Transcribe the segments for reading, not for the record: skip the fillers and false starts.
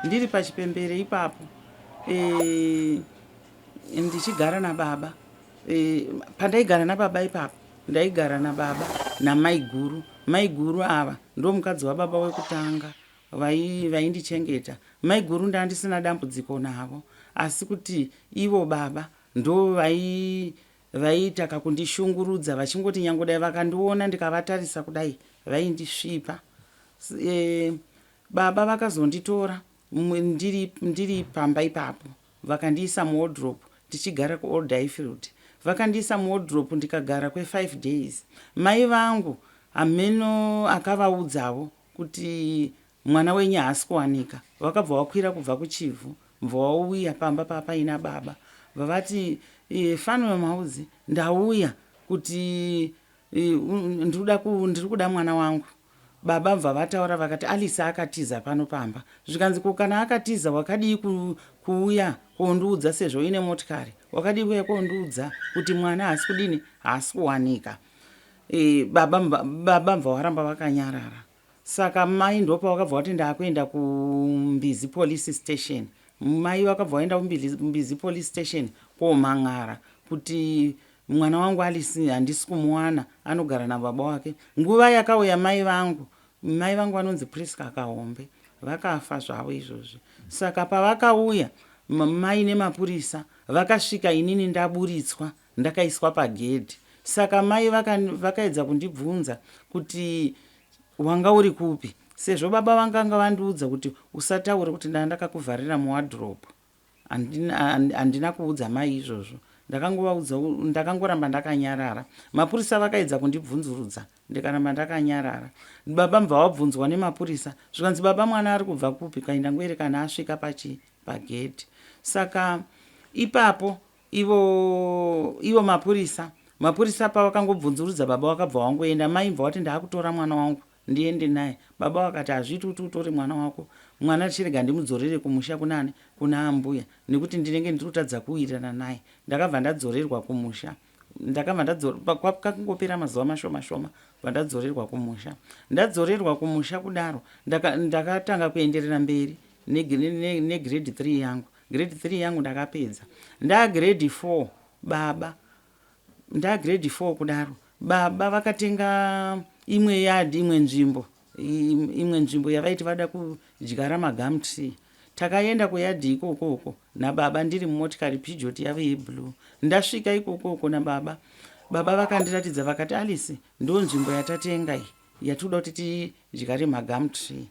Ndiri pachipembere ipapo e, ndichigara nababa e, pandaigara nababa ipapo ndaigara nababa namaiguru. Maiguru ava ndomukadzi wababa wekutanga vaindichengeta. Maiguru ndandisina dambudziko navo asi kuti ivo baba ndo vaiita kakundishungurudza vachingoti nyange dai vakandiona ndikavatarisa kudai vaindisvipa. E, baba vakazonditora ndiri pamba ipapo vakandiisa muwardrobe tichigara kuOld Highfield. Vakandiisa muwardrobe ndikagara kwe5 days. Mai vangu hameno akavaudzawo kuti mwana wenyu haasi kuwanika. Vakabva vakwira kubva kuChivhu bva vauya pamba papaina baba vavati e, Fanuel Maudzi ndauya kuti e, ndiri kuda mwana wangu. Baba bva vataura vakati Alice akatiza pano pamba. Zvikanzi ko kana akatiza wakadii kuuya kondiudza sezvo uine motikari wakadii kuuya kondiudza kuti mwana haasi kudini haasi kuwanika. E, baba baba bva varamba vakanyarara. Saka mai ndopavakabva vati ndakuenda kuMbizi police station. Mai vakabva vaenda kuMbizi police station komhan'ara kuti mwana wangu Alice handisi kumuwana anogara nababa wake. Nguva yakauya mai vangu, mai vangu vanonzi Prisca Kahombe vakafa zvavo izvozvi. Saka pavakauya mai nemapurisa vakasvika inini ndaburitswa ndakaiswa pagedhi. Saka mai vakaedza kundibvunza kuti wanga uri kupi sezvo baba vanganga vandiudza kuti usataure kuti ndanga ndakakuvharira muwardrobe. Handina kuudza mai izvozvo ndakangovaudza ndakangoramba ndakanyarara. Mapurisa vakaedza kundibvunzurudza ndikaramba ndakanyarara. Baba mubva vabvunzwa nemapurisa zvikanzi baba mwana ari kubva kupi kai ndangoerekana asvika pachi pagedhi. Saka ipapo ivo ivo mapurisa mapurisa pavakangobvunzurudza baba vakabva vangoenda mai bva vati ndaakutora mwana wangu ndiende naye. Baba vakati hazviiti kuti utore mwana wako mwana chirega ndimudzorere kumusha kunani kuna ambuya nekuti ndinenge ndiri kutadza kuwirirana naye. Ndakabva ndadzorerwa kumusha ndakabva ndakangopera mazuva mashoma shoma bva ndadzorerwa kumusha. Ndadzorerwa kumusha kudaro ndakatanga kuenderera mberi negrade 3 yangu. Grade 3 yangu ndakapedza ndagrade 4 baba ndagrade 4 kudaro baba vakatenga imwe yard imwe nzvimbo imwe nzvimbo yavaiti vada kudyara magum tree. Takaenda kuyadhi ikokoko nababa ndiri mumotikari Peugeot yavo yeblue. Ndasvika ikokoko nababa baba vakandiratidza vakati Alice ndo nzvimbo yatatenga iyi yatinoda kuti tidyare magum tree.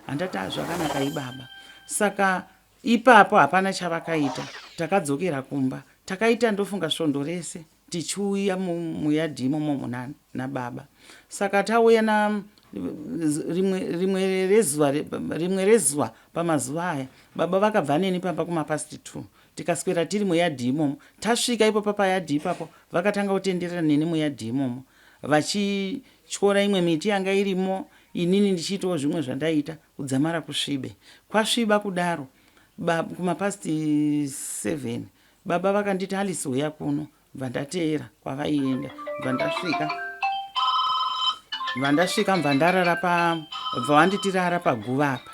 Handati zvakanaka ibaba. Saka ipapo hapana chavakaita takadzokera kumba. Takaita ndofunga svondo rese tichiuya muyadhi imomo nababa. Saka tauya na rimwe, rimwe rezuva rimwe rezuva pamazuva aya baba vakabva neni pamba kumapast 2 tikaswera tiri muyadhi imomo. Tasvika ipopa payadhi ipapo vakatanga kutenderera neni muyadhi imomo vachityora imwe miti yanga irimo inini ndichiitawo zvimwe zvandaiita kudzamara kusvibe. Kwasviba kudaro kumapast 7 baba vakanditi Alice uya kuno bva ndateera kwavaienda bva ndasvika bva ndasvika bva ndarara pa bva vanditi rara paguva apa.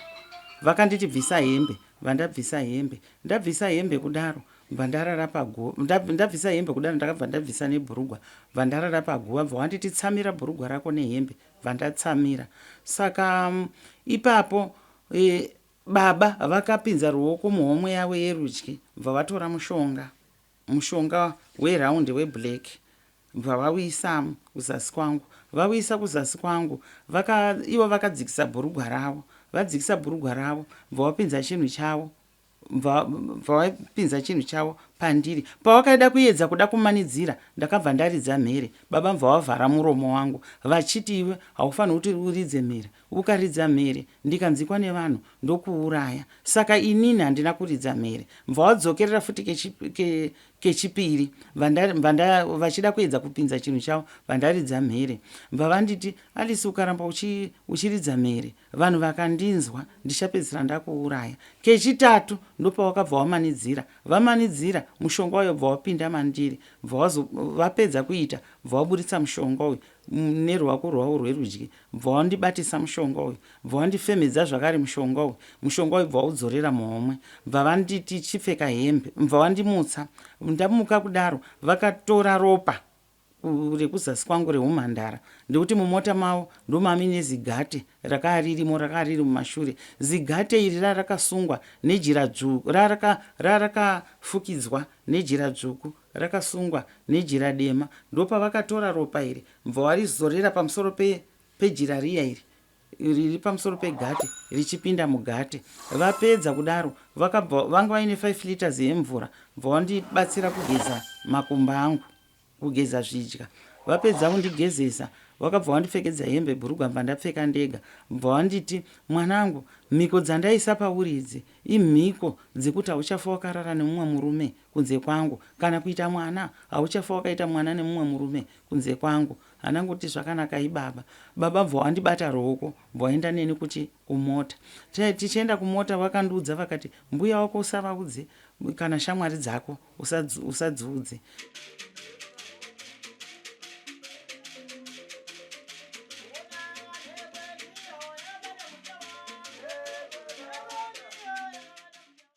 Vakanditi bvisa hembe bva ndabvisa hembe. Ndabvisa hembe kudaro bva ndarara paguva ndabvisa hembe kudaro ndakabva ndabvisa nebhurugwa bva ndarara paguva bva vanditi tsamira bhurugwa rako nehembe bva ndatsamira. Saka ipapo e, baba vakapinza ruoko muhomwe yavo yerudyi bva vatora mushonga mushonga weraundi weblack bva vauisa kuzasi kwangu. Vauisa kuzasi kwangu vaka ivo vakadzikisa bhurugwa ravo vadzikisa bhurugwa ravo bva vapinza chinhu chavo bva vapinza chinhu chavo pandiri. Pavakaida kuedza kuda kumanidzira ndakabva ndaridza mhere baba bva vavhara muromo wangu vachiti iwe haufaniri kuti uridze mhere ukaridza mhere ndikanzikwa nevanhu ndokuuraya. Saka inini handina kuridza mhere bva vadzokerera futi kechipiri vachida kuedza kupinza chinhu chavo bva ndaridza mhere bva vanditi Alice ukaramba uchiridza mhere vanhu vakandinzwa ndichapedzisira ndakuuraya. Kechitatu ndopavakabva vamanidzira vamanidzira mushonga uyo bva wapinda mandiri bva vapedza kuita bva vaburitsa mushonga uyu. Neruoko rwavo rwerudyi bva wandibatisa mushonga uyu, bva wandifemhedza zvakare mushonga uyu. Mushonga uyu bva waudzorera muhomwe, bva vanditi chipfeka hembe, bva wandimutsa. Ndamuka kudaro, vakatora ropa rekuzasi kwangu rehumhandara, ndekuti mumota mavo ndomamine zigate rakaa ririmo, rakaa riri mumashure. Zigate iri rarakasungwa nejira dzvuku, rarakafukidzwa nejira dzvuku, rakasungwa nejira dema. Ndopavakatora ropa iri, bva warizorera pamusoro pejira riya iri riri pamusoro pegate, richipinda mugate. Vapedza kudaro, vakabva vanga vaine 5 liters yemvura, bva wandibatsira kugeza makumbo angu, kugeza zvidya. Vapedza kundigezesa, vakabva vandipfekedza hembe, bhurugwa bva ndapfeka ndega. Bva vanditi, "Mwanangu, mhiko dzandaisa pauri idzi imhiko dzekuti hauchafa wakarara nemumwe murume kunze kwangu, kana kuita mwana, hauchafa wakaita mwana nemumwe murume kunze kwangu." Handangoti, "Zvakanakai, baba." Baba bva wandibata ruoko, bva waenda neni kuti kumota. Tichienda kumota, vakandiudza vakati, "Mbuya wako usavaudze, kana shamwari dzako usadziudze."